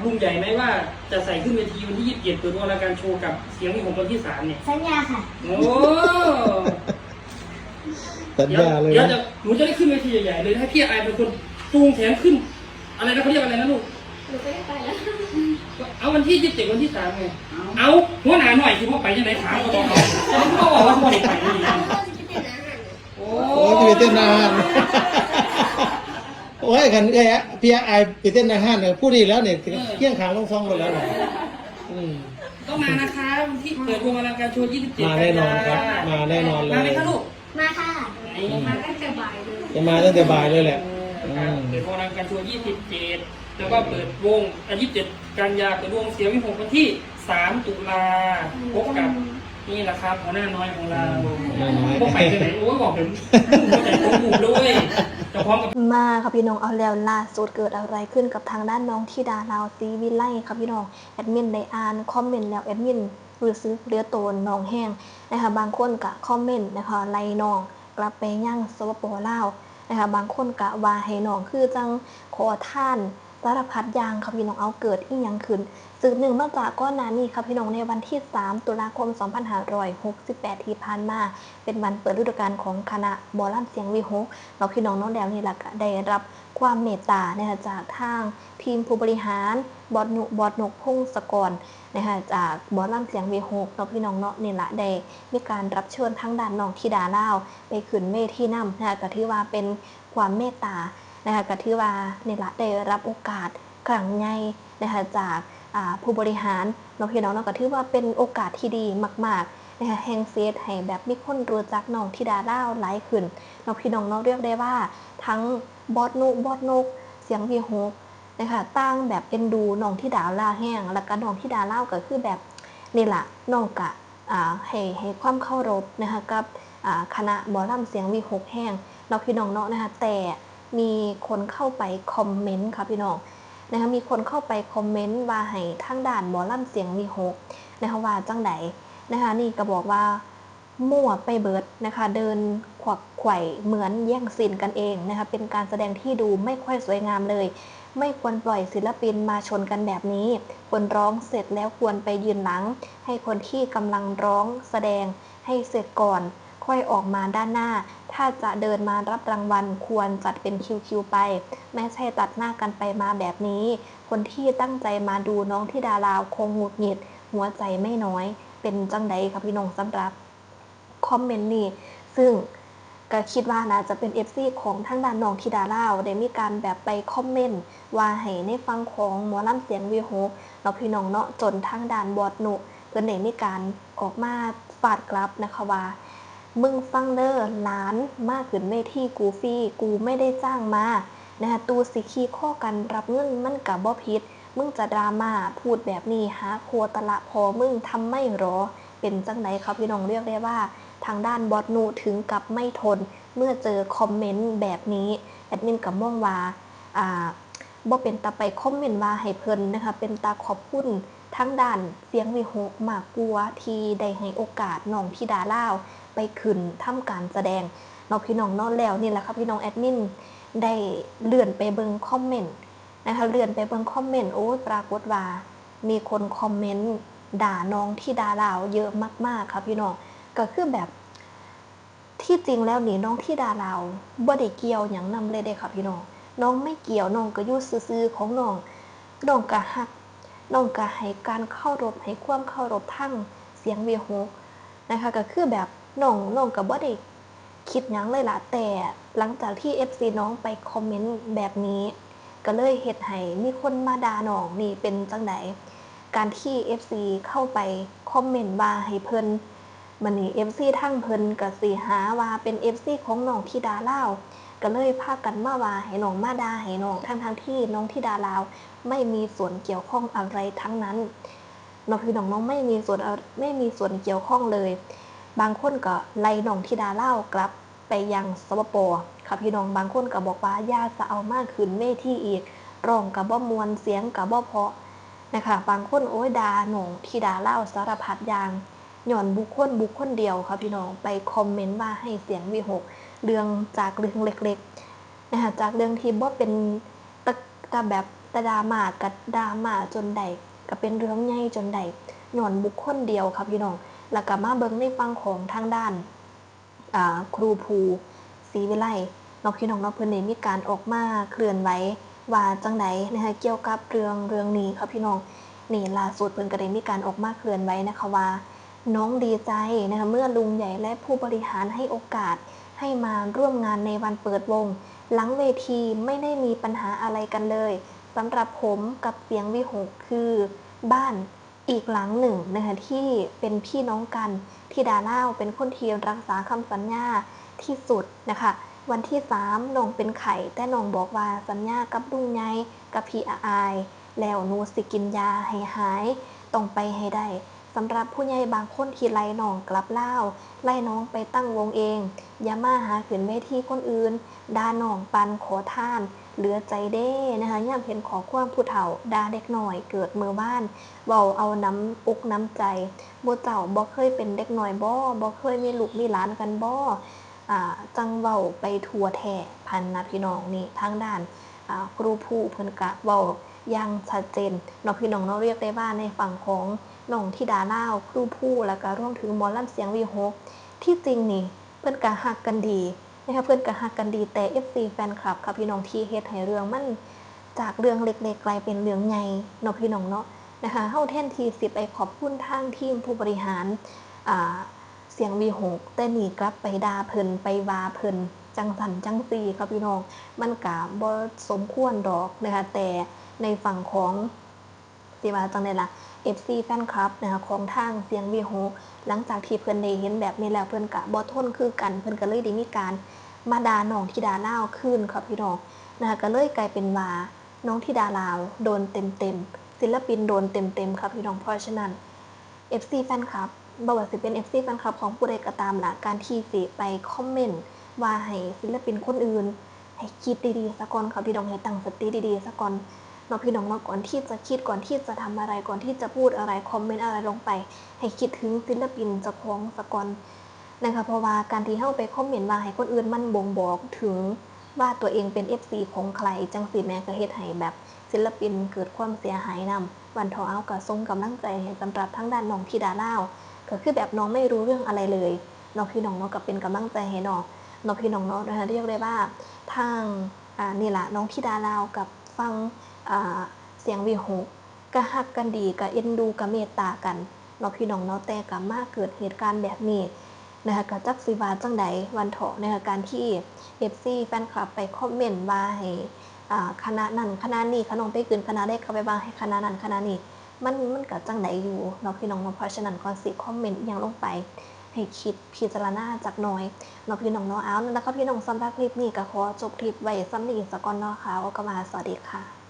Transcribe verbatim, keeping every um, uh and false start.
ลุงใหญ่ไหมว่าจะใส่ขึ้นเวทีวันที่ยี่สิบเจ็ดเปิดวงอลังการโชว์กับเสียงวิหกคนที่สามเนี่ย สัญญาค่ะ โอ้ สัญญาเลย เดี๋ยว นะ จะหนูจะได้ขึ้นเวทีใหญ่ๆเลยให้พี่ไอเป็นคนจูงแขนขึ้น อะไรนะเขาเรียกอะไรนะลูก หนูไม่ได้ไปแล้ว เอาวันที่ยี่สิบเจ็ดวันที่สามไง เอาหัวหน้าหน่อยที่พ่อไปยังไงถามก็บอกเอาจะได้พ่อบอกว่าพ่อเด็กไปนี่ พ่อจะไปเต้นอาหาร โอ้ โอ้ยไปเต้นอาหารโอ้ยกันเอ้ยพี่ไอไปเต้นอาหารเนี่ยพูดดีแล้วเนี่ยเที่ยงขางลงซองหมดแล้วเนี่ยอืม ต้องมานะคะวันที่เปิดวงอลังการโชว์ยี่สิบเจ็ด มาแน่นอนครับมาแน่นอนเลย มาไหมคะลูก มาค่ะ นี่ มาตั้งแต่บ่ายเลย จะมาตั้งแต่บ่ายเลยแหละ ครับ อืม เปิดวงอลังการโชว์ยี่สิบเจ็ดแล้วก็เปิดวงอ่ะยี่สิบเจ็ดกันยาเปิดวงเสียงวิหกวันที่สามตุลาพบกับนี่แหละครับหัวหน้าน้อยของเรา หัวหน้าน้อย พวกไปที่ไหนโอ้ยบอกถึงหัวใจผมบุบด้วยจะพร้อมกับ มาค่ะพี่น้องเอาแล้วล่าสุดเกิดอะไรขึ้นกับทางด้านน้องธิดาลาวศรีวิไลค่ะพี่น้องแอดมินได้อ่านคอมเมนต์แล้วแอดมินรู้สึกเหลือโตนน้องแฮงนะคะบางคนก็คอมเมนต์นะคะไล่น้องกลับไปยังสปปลาวนะคะบางคนก็ว่าให้น้องคือจังขอทานสารพัดอย่างค่ะพี่น้องเอาเกิดอีหยังขึ้น สืบเนื่องมาจากก่อนหน้านี้ค่ะพี่น้องในวันที่สามตุลาคมสองพันห้าร้อยหกสิบแปดที่ผ่านมา เป็นวันเปิดฤดูกาลของคณะหมอลำเสียงวิหกเนาะพี่น้องเนาะแล้วนี่ล่ะก็ได้รับความเมตตานะคะจากทางทีมผู้บริหารบอสนุบอสนกพงศกรนะคะจากหมอลำเสียงวิหกเนาะพี่น้องเนาะนี่ล่ะได้มีการรับเชิญทางด้านน้องธิดาลาวไปขึ้นเวทีนำนะคะก็ถือว่าเป็นความเมตตานะคะก็ถือว่านี่ล่ะได้รับโอกาสครั้งใหญ่นะคะจากอ่าผู้บริหารเนาะพี่น้องเนาะก็ถือว่าเป็นโอกาสที่ดีมากๆนะคะแฮงเฮ็ดให้แบบมีคนรู้จักน้องธิดาลาวหลายขึ้นเนาะพี่น้องเนาะเรียกได้ว่าทั้งบอสนุบอสนกเสียงวิหกนะคะต่างแบบเอ็นดูน้องธิดาลาวแฮงแล้วก็น้องธิดาลาวก็คือแบบนี่ล่ะน้องกะ อ่าให้ให้ความเคารพนะคะกับอ่าคณะหมอลำเสียงวิหกแฮงเนาะพี่น้องเนาะนะคะแต่มีคนเข้าไปคอมเมนต์ค่ะพี่น้องนะคะมีคนเข้าไปคอมเมนต์ว่าให้ทางด้านหมอลำเสียงวิหกนะคะว่าจังใดนะคะนี่ก็บอกว่ามั่วไปเบิดนะคะเดินขวักไขว่เหมือนแย่งซีนกันเองนะคะเป็นการแสดงที่ดูไม่ค่อยสวยงามเลย ไม่ควรปล่อยศิลปินมาชนกันแบบนี้ คนร้องเสร็จแล้วควรไปยืนหลัง ให้คนที่กำลังร้องแสดงให้เสร็จก่อน ค่อยออกมาด้านหน้า ถ้าจะเดินมารับรางวัลควรจัดเป็นคิวๆไป ไม่ใช่ตัดหน้ากันไปมาแบบนี้ คนที่ตั้งใจมาดูน้องธิดาลาวคงหงุดหงิด หัวใจไม่น้อย เป็นจังใดคะพี่น้องสำหรับ คอมเมนต์นี้ซึ่งก็คิดว่าน่าจะเป็น เอฟซี ของทางด้านน้องธิดาลาวได้มีการแบบไปคอมเมนต์ว่าให้ในฝั่งของหมอลำเสียงวิหกเนาะพี่น้องเนาะจนทางด้านบอสนุเพิ่นได้มีการออกมาฟาดกลับนะคะว่า มึงฟังเด้อหลานมาขึ้นเวทีกูฟรีกูไม่ได้จ้างมานะคะตูสิขี่ข้อกันรับเงินมันกะบ่ผิด มึงจะดราม่าพูดแบบนี้หาโคตรละพอมึงทำไมหรอ เป็นจังใดครับพี่น้องเรียกได้ว่าทางด้านบอสนุถึงกับไม่ทนเมื่อเจอคอมเมนต์แบบนี้แอดมินก็มองว่าอ่าบ่เป็นตาไปคอมเมนต์ว่าให้เพิ่นนะคะเป็นตาขอบคุณทางด้านเสียงวิหกมากกว่าที่ได้ให้โอกาสน้องธิดาลาวไปขึ้นทำการแสดงเนาะพี่น้องเนาะแล้วนี่แหละครับพี่น้องแอดมินได้เลื่อนไปเบิ่งคอมเมนต์นะคะเลื่อนไปเบิ่งคอมเมนต์โอ้ยปรากฏว่ามีคนคอมเมนต์ด่าน้องธิดาลาวเยอะมากๆครับพี่น้องก็คือแบบ ที่จริงแล้วนี่น้องธิดาลาวบ่ได้เกี่ยวหยังนำเลยเด้ค่ะพี่น้อง น้องไม่เกี่ยวน้องก็อยู่ซื่อๆของน้อง น้องก็ฮัก น้องก็ให้การเคารพให้ความเคารพทางเสียงวิหกนะคะก็คือแบบน้องน้องก็บ่ได้คิดหยังเลยล่ะแต่หลังจากที่ เอฟซี น้องไปคอมเมนต์แบบนี้ ก็เลยเฮ็ดให้มีคนมาด่าน้องนี่เป็นจังใดการที่ เอฟซี เข้าไปคอมเมนต์ว่าให้เพิ่น บัดนี้ เอฟซี ทางเพิ่นก็สิหาว่าเป็น เอฟซี ของน้องธิดาลาวก็เลยพากันมาว่าให้น้องมาด่าให้น้องทั้งๆที่น้องธิดาลาวไม่มีส่วนเกี่ยวข้องอะไรทั้งนั้นเนาะพี่น้องเนาะไม่มีส่วนเอาไม่มีส่วนเกี่ยวข้องเลย บางคนก็ไล่น้องธิดาลาวกลับไปยัง สปป ค่ะพี่น้องบางคนก็บอกว่าอย่าสะเอามาขึ้นเวทีอีกร้องก็บ่ม่วนเสียงก็บ่เพราะนะคะบางคนโอ้ยด่าน้องธิดาลาวสารพัดอย่าง ย้อนบุคคลบุคคลเดียวค่ะพี่น้องไปคอมเมนต์ว่าให้เสียงวิหกเรื่องจากเรื่องเล็กๆนะคะจากเรื่องที่บ่เป็นตะตะแบบ แต่ดราม่าก็ดราม่าจนได้ ก็เป็นเรื่องใหญ่จนได้ ย้อนบุคคลเดียวค่ะพี่น้อง แล้วก็มาเบิ่งในฝั่งของทางด้าน อ่า ครูภู ศรีวิไล เนาะพี่น้องเนาะ เพิ่นได้มีการออกมาเคลื่อนไหวว่าจั่งใดนะคะ เกี่ยวกับเรื่อง เรื่องนี้ค่ะพี่น้อง นี่ล่าสุดเพิ่นก็ได้มีการออกมาเคลื่อนไหวนะคะว่า น้องดีใจนะคะ เมื่อลุงใหญ่และผู้บริหารให้โอกาสให้มาร่วมงานในวันเปิดวง หลังเวทีไม่ได้มีปัญหาอะไรกันเลย สำหรับผมกับเสียงวีหกคือบ้านอีกหลังหนึ่งนะคะ ที่เป็นพี่น้องกัน ธิดาลาวเป็นคนที่รักษาคำสัญญาที่สุดนะคะ วันที่สามน้องเป็นไข้ แต่น้องบอกว่าสัญญากับลุงใหญ่กับพี่อาย แล้วหนูสิกินยาให้หาย ต้องไปให้ได้ สำหรับผู้ใหญ่บางคนที่ไล่น้องกลับลาว ไล่น้องไปตั้งวงเอง อย่ามาหาขึ้นเวทีคนอื่น ด่าน้องปานขอทาน เหลือใจเด้นะคะ ยามเห็นข้อความผู้เฒ่าด่าเด็กน้อยเกิดมื้อวาน เว้าเอาน้ำอกน้ำใจ หมู่เจ้าบ่เคยเป็นเด็กน้อยบ่ บ่เคยมีลูกมีหลานกันบ่ อ่า จั่งเว้าไปทั่วแท้ พันนะพี่น้อง นี่ทางด้าน อ่า ครูภูเพิ่นกะเว้าอย่างชัดเจนเนาะพี่น้องเนาะ เรียกได้ว่าในฝั่งของน้องธิดาลาว ครูภู แล้วก็รวมถึงหมอลำเสียงวีหก ที่จริงนี่เพิ่นกะฮักกันดีนะคะ เพิ่นกะฮักกันดี แต่ เอฟซี แฟนคลับค่ะพี่น้อง ที่เฮ็ดให้เรื่องมันจากเรื่องเล็กๆ กลายเป็นเรื่องใหญ่เนาะพี่น้องเนาะนะคะ เฮาแทนที่สิไปขอบคุณทางทีมผู้บริหาร อ่า เสียงวีหก แต่นี่กลับไปด่าเพิ่น ไปว่าเพิ่นจั่งซั้นจั่งซี้ค่ะพี่น้อง มันกะบ่สมควรดอกนะคะ แต่ในฝั่งของ สิว่าจั่งใดล่ะ เอฟซี แฟนคลับนะคะ ของทางเสียงวีหก หลังจากที่เพิ่นได้เห็นแบบนี้แล้ว เพิ่นกะบ่ทนคือกัน เพิ่นก็เลยได้มีการมาด่าน้องธิดาลาวคืนค่ะพี่น้องนะคะ ก็เลยกลายเป็นว่าน้องธิดาลาวโดนเต็มๆ ศิลปินโดนเต็มๆ ค่ะพี่น้อง เพราะฉะนั้น เอฟซี แฟนคลับ บ่ว่าสิเป็น เอฟซี แฟนคลับของผู้ใดก็ตามล่ะ การที่สิไปคอมเมนต์ว่าให้ศิลปินคนอื่น ให้คิดดีๆ ซะก่อนค่ะพี่น้อง ให้ตั้งสติดีๆ ซะก่อนเนาะพี่น้องเนาะ ก่อนที่จะคิด ก่อนที่จะทำอะไร ก่อนที่จะพูดอะไร คอมเมนต์อะไรลงไป ให้คิดถึงศิลปินเจ้าของซะก่อนนะคะ เพราะว่าการที่เฮาไปคอมเมนต์ว่าให้คนอื่น มันบ่งบอกถึงว่าตัวเองเป็น เอฟซี ของใครจั่งซี้แหม ก็เฮ็ดให้แบบศิลปินเกิดความเสียหายนำ วันเถาะ เอาก็ส่งกำลังใจให้สำหรับทางด้านน้องธิดาลาว ก็คือแบบน้องไม่รู้เรื่องอะไรเลยเนาะพี่น้องเนาะ ก็เป็นกำลังใจให้น้องเนาะพี่น้องเนาะนะคะ เรียกได้ว่าทาง อ่า นี่ล่ะ น้องธิดาลาวกับฝั่ง อ่า เสียงวีหก ก็ฮักกันดี ก็เอ็นดู ก็เมตตากันเนาะพี่น้องเนาะ แต่ก็มาเกิดเหตุการณ์แบบนี้นะคะ ก็จักสิว่าจั่งใด วันเถาะนะคะ การที่ เอฟซี แฟนคลับไปคอมเมนต์ว่าให้ อ่า คณะนั้นคณะนี้ คันน้องไปขึ้นคณะใดก็ไปว่าให้คณะนั้นคณะนี้ มัน มันก็จั่งใดอยู่เนาะพี่น้องเนาะ เพราะฉะนั้นก่อนสิคอมเมนต์อิหยังลงไป ให้คิดพิจารณาจักหน่อยเนาะพี่น้องเนาะ เอา นั่นล่ะค่ะพี่น้อง สำหรับคลิปนี้ก็ขอจบคลิปไว้ส่ำนี้ซะก่อนเนาะค่ะ ก็ว่าสวัสดีค่ะ